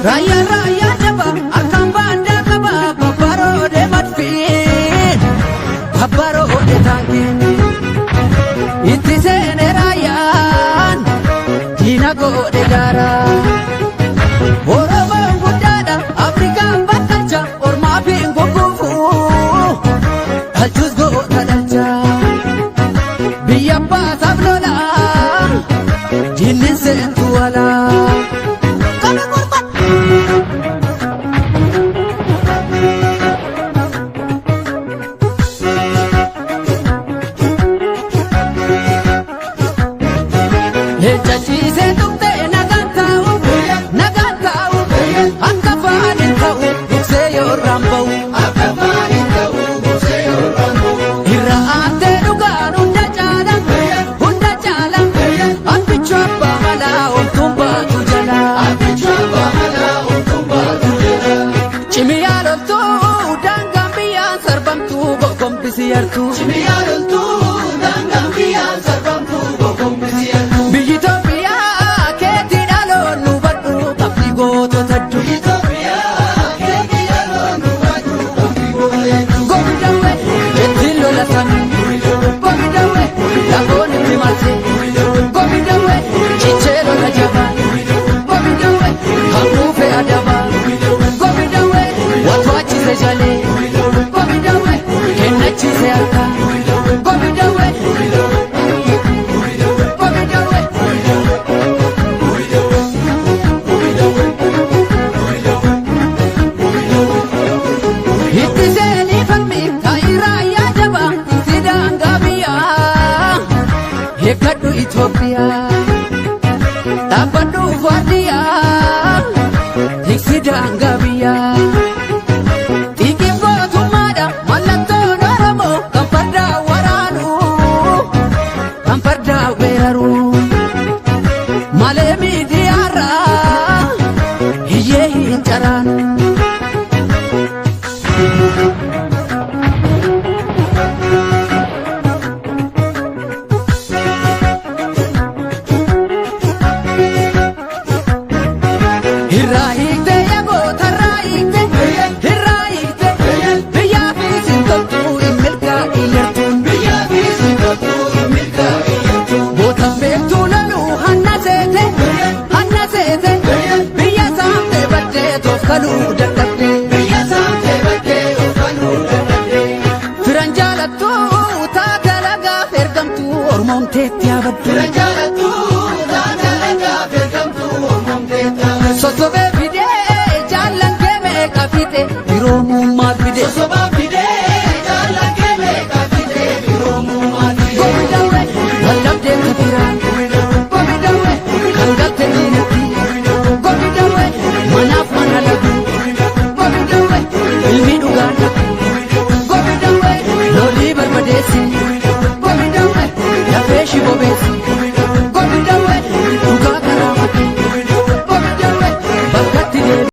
Raayyaan raayyaa jaba harkaan baandaa qaba babbaroodee madfiin babbaroodee taankiin itti seene raayyaan diina godhe daaraa. Oromoon guddaadha Afrikaan bakkalcha ormaa fi hin gugguufu dhalchus goota dhalcha biyya abbaasaaf lola diinni seentu alaa. Kana morma. Leenca ciisee tuqxee nagaan taa'u nagaan taa'u akka afaan hin ta'u duksee yoo irraan ba'u. Akka afaan hin ta'u gorsee yoo raammoo. Irra aantee dhugaan hunda caala hunda caala abbichuu abbaa malaa omtuun baatu jala. Abbichuu abbaa malaa omtuun baatu jala. Cimiyaa loltuu daangaan biyyaan sarbamtuu gogombisi yartuu. Cimiyaa loltuu daangaan biyyaan sarbamtuu gogombisi yartuu. Biyyi Itoophiyaa keetii dhaloon nu badhu qabdi gootota hedduu. Itoophiyaa keetii dhaloon nu badhu qabdi goota hedduu. Gobi dawwe ittiin lola sami. Gobi dawwe lafoon itti marse. Gobi dawwe cichee lola jaba. Gobi dawwe hafuufe adaba. Gobi dawwe watwaachise jalee. Gobi dawwe kennachiise harka. Gobi dawwe. Gobi dawwe. Itti seenii falmi taa'ii raayyaa jaba itti daangaa biyyaa. Eeggadhu Itoophiyaa dhaabbadhu waardiyyaa tiksi daangaa biyyaa. Xiiqiin gootummaadha mallattoon Oromoo kan fardaa waraanu kan fardaa weeraru. Malee miidiyaarraa hiyyee hin caraanu. Irraa hiikte yagoota irraa hiikte irraa hiikte biyyaa fi sintoltuu hin milkaa'in yartuun. Biyyaa fi sintoltuu hin milkaa'in yartuu. Goota beektuu loluu hanna seete hanna seete biyya saamtee baddee toof kaluu dadhabde. Biyya saamtee baddee of kaluu dadhabdee. Firan jaalattuu taate lagaaf ergamtuu ormoomteetti yaabaddu. Firan jaalattuu taate lagaaf ergamtuu ormoomtee taate. Sossobee.